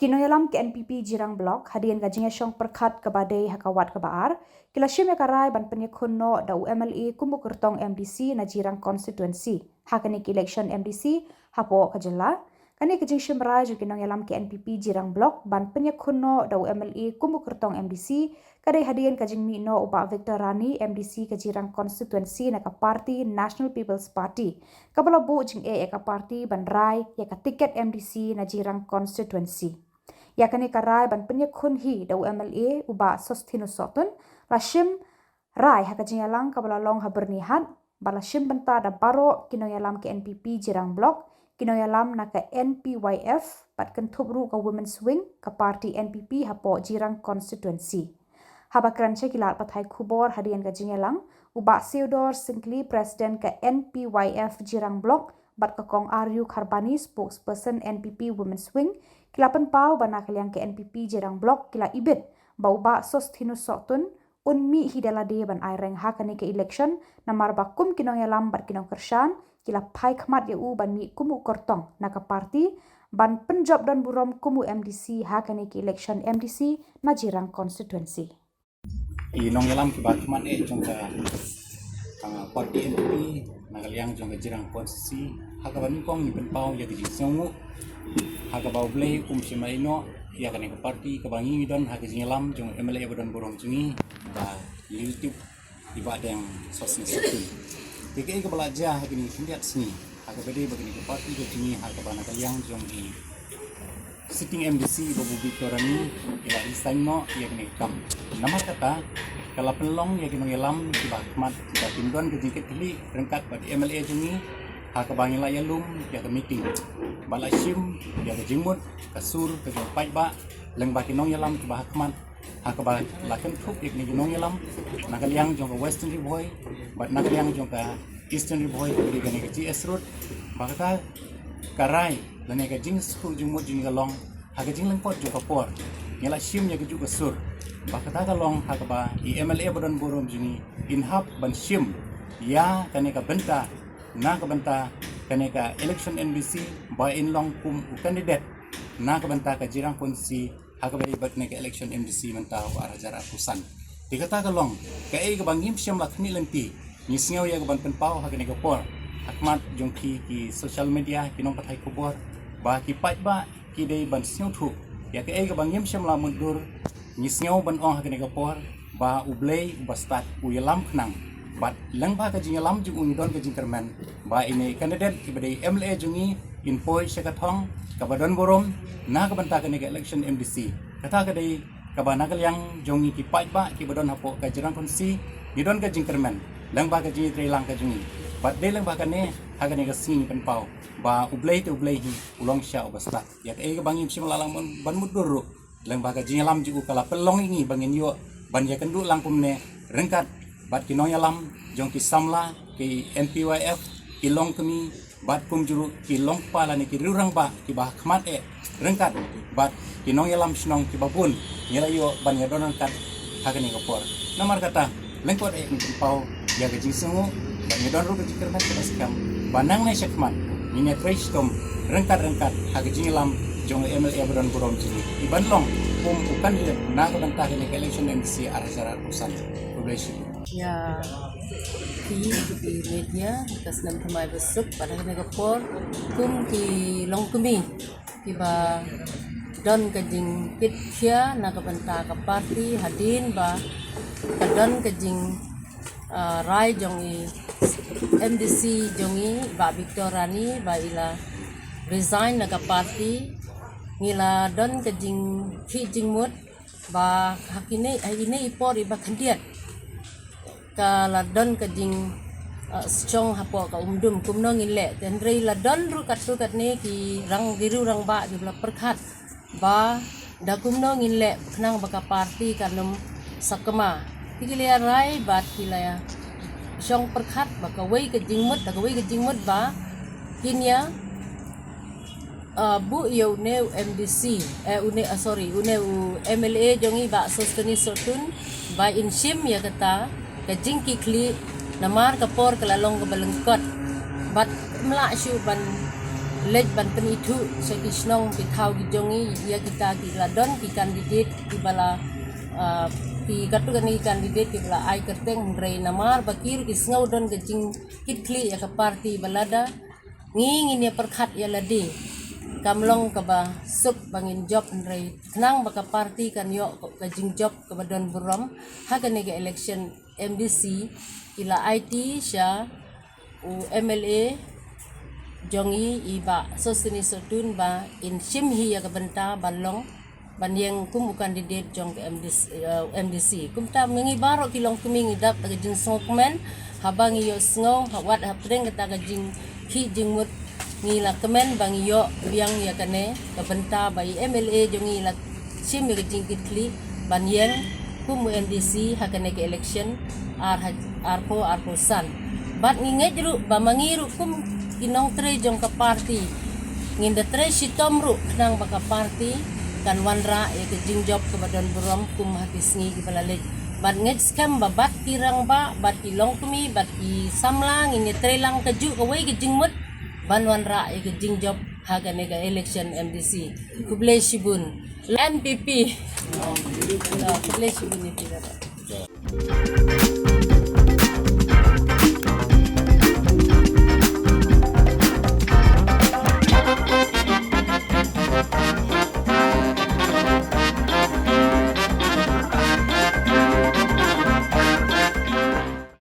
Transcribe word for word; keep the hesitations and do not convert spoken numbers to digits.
Ki nongïalam ka N P P Jirang Block, hadien ka jingïashong pyrkhat kaba dei ha ka wad kaba ar, ki la shim ïa ka rai ban pynïakhun noh da u M L A kum u kyrtong M D C na Jirang Constituency ha kane ka election M D C hapoh ka jylla. Kane ka jingshim rai jong ki nongïalam ka N P P Jirang Block ban pynïakhun noh da u M L A kum u kyrtong M D C, ka dei hadien ka jingmih noh u Bah Victor Rani, M D C ka Jirang Constituency na ka party National People's Party, kaba la buh jingeh ïa ka party ban rai ïa ka tiket M D C na Jirang Constituency. Ïa kane ka rai ban pynïakhun hi da u M L A u Bah Sosthenes Sohtun la shim rai ha ka jingïalang kaba la long ha Byrnihat, ba la shim bynta da baroh ki nongïalam ka N P P Jirang Block, ki nongïalam na ka N P Y F, bad kynthup ruh ka Women's Wing ka party N P P hapoh Jirang Constituency. Haba kren sha ki lad pathai khubor hadien ka jingïalang, u Bah Theodore Syngkli, President ka N P Y F Jirang Block, bad ka Kong Aryu Kharbani, Spokesperson N P P Women's Wing, ki la pynpaw ba na ka liang ka N P P Jirang Block ki la ibit ba u Bah Sosthenes Sohtun un mih hi da lade ban aireng ha kane ka election, namar ba kum ki nongïalam bad ki nongkyrshan ki la phai khmat ïa u ban mih kum u kyrtong na ka party ban pynjop don burom kum u M D C ha kane ka election M D C na Jirang Constituency. Ki nongïalam kiba khmat eh jong ka, ah, party N P P na ka liang jong ka Jirang Constituency, ha kaba nyngkong ngi pynpaw ïa ka jingsngewnguh ha kaba U Blei um shim ïa ino ïa kane ka party kaba ngi ngi don ha ka jingïalam jong u M L A ba don burom jong ngi, ba ïa u tip i Bah Deng Sosthenes Sohtun. Te kaei kaba la jia ha kine ki khyndiat sngi, ha kaba dei ba kane ka party ka jong ngi, ha kaba na ka liang jong i sitting M D C Bah Victor Rani i la resign noh ïa kane ka kam. Namar kata ka la pynlong ïa ki nongïalam kiba khmat ba kin don ka jingkitkhlieh ryngkat bad i M L A jong ngi, ha kaba ngi la ïalum ïa ka meeting, ba la shim ïa ka jingmut, ka sur, ka jingpaidbah lyngba ki nongïalam kiba ha khmat, ha kaba la kynthup ïa kine ki nongïalam na ka liang jong ka Western Ri Bhoi bad na ka liang jong ka Eastern Ri Bhoi, kaba dei kane ka G S Road. Ba kata ka rai lane ka jingsngewthuh jingmut jong ngi ka long, ha ka jinglyngkot jong ka por ngi la shim ïa kajuh ka sur. Ba kata ka long ha kaba i M L A ba don burom jong ngi in hap ban shim ïa kane ka bynta na ka bynta kane ka election M D C, ba in long kum u candidate na ka bynta ka Jirang Constituency ha kaba dei bad kane ka election M D C mynta u ar hajar arphew san. Te kata ka long kaei kaba ngim shym la khmih lynti. Ngi sngew ïa ka ban pynpaw ha kane ka por ha khmat jong ki, ki social media, ki nongpathai khubor, ba ki paidbah ki dei ban sngewthuh ïa kaei kaba ngim shym la mutdur. Ngi sngew ban ong ha kane ka por ba U Blei uba stad u ïalam khnang, bad lyngba ka jingïalam jong u ngi don ka jingkyrmen ba ine i candidate iba dei M L A jong ngi in poi sha ka thong kaba don burom na ka bynta kane ka election M D C. Kata ka dei kaba na ka liang jong ngi ki paidbah kiba don hapoh ka Jirang Constituency ngi don ka jingkyrmen lyngba ka jingïatreilang ka jong ngi. Bad dei lyngba kane, ha kane ka sngi ngi pynpaw ba U Blei te U Blei hi u long shisha uba stad. Ïa kaei kaba ngim shym la lah ban, ban mutdur ruh, lyngba ka jingïalam jong u ka la pynlong ïa ngi ba ngin ïoh ban ïakynduh lang kumne ryngkat bad ki nongïalam jong ki samla, ki N P Y F, ki longkmie, bad kumjuh ruh ki longkpa lane ki riewrangbah kiba ha khmat eh ryngkat bad ki nongïalam shnong kiba bun ngi la ïoh ban ïadon ryngkat ha kane ka por. Namar kata, lyngkot eh ngi pynpaw ïa ka jingsngewnguh bad ngi don ruh ka jingkyrmen kaba skhem ba nangne shakhmat ngin ïatrei shitom ryngkat ryngkat ha ka jingïalam jong u M L A ba don burom jong ngi, iban long kum u candidate na ka bynta kane ka election M D C ar hajar arphew san. Khublei shibun. Ïa phi ki media, ka snem thymmai ba suk, bad ha kane ka por kum ki longkmie kiba don ka jingkitkhia na ka bynta ka party hadien ba ka don ka jing, ah, rai jong i M D C jong i Bah Victor Rani ba i la resign na ka party. Ngi la don ka jingkhih jingmut ba ha kine, ha ine i por iba khyndiat ka la don ka jing, ah, shong hapoh ka umdum kumno ngin leh. Te hynrei la don ruh katto katne ki rang, ki riewrangbah kiba la pyrkhat ba da kumno ngin leh khnang ba ka party kan ym sakma. Te ki la ïarai bad ki la shong pyrkhat ba kawei ka jingmut, da kawei ka jingmut ba kin ïa, ah, buh ïa une u M D C, eh, une, ah, sorry, une u M L A jong i Bah Sosthenes Sohtun ba in shim ïa kata ka jingkitkhlieh, namar ka por ka la long kaba lyngkot. Bad ym lah shuh ban leit ban pynithuh sha ki shnong ki thaw ki jong ngi ïa kita ki la don ki candidate kiba la, ah, ki katto katne ki candidate kiba la ai kyrteng, hynrei namar ba ki ruh ki sngew don ka jingkitkhlieh ïa ka party ba lada ngi ngin ïa pyrkhat ïa lade kam long kaba suk ba ngin jop, hynrei khnang ba ka party kan ïoh ka jingjop kaba don burom ha kane ka election M D C, ki la aiti sha u M L A jong ngi i Bah Sosthenes Sohtun ba in shim hi ïa ka bynta ban long, ban ïeng kum u candidate jong ka M D C, eh, M D C. Kumta ma ngi baroh ki longkmie ngi dap da ka jingsngewkmen, haba ngi ïohsngew ha wat hapdeng kata ka jingkhih jingmut ngi la kmen ba ngi ïoh biang ïa kane ka bynta ba i M L A jong ngi la shim ïa ka jingkitkhlieh ban ïeng kum u M D C ha kane ka election ar ha-, arphew arphew san. Bad ngi ngeit ruh ba ma ngi ruh kum ki nongtrei jong ka party ngin da trei shitom ruh khnang ba ka party kan wanrah ïa ka jingjop kaba don burom kum ha ki sngi kiba la leit. Bad ngeit skhem ba bad ki rangbah bad ki longkmie bad ki samla ngin ïa trei lang kajuh kawei ka jingmut ban wanrah ïa ka jingjop ha kane ka election M D C. Khublei shibun. N P P. Khublei shibun ïa phi baroh.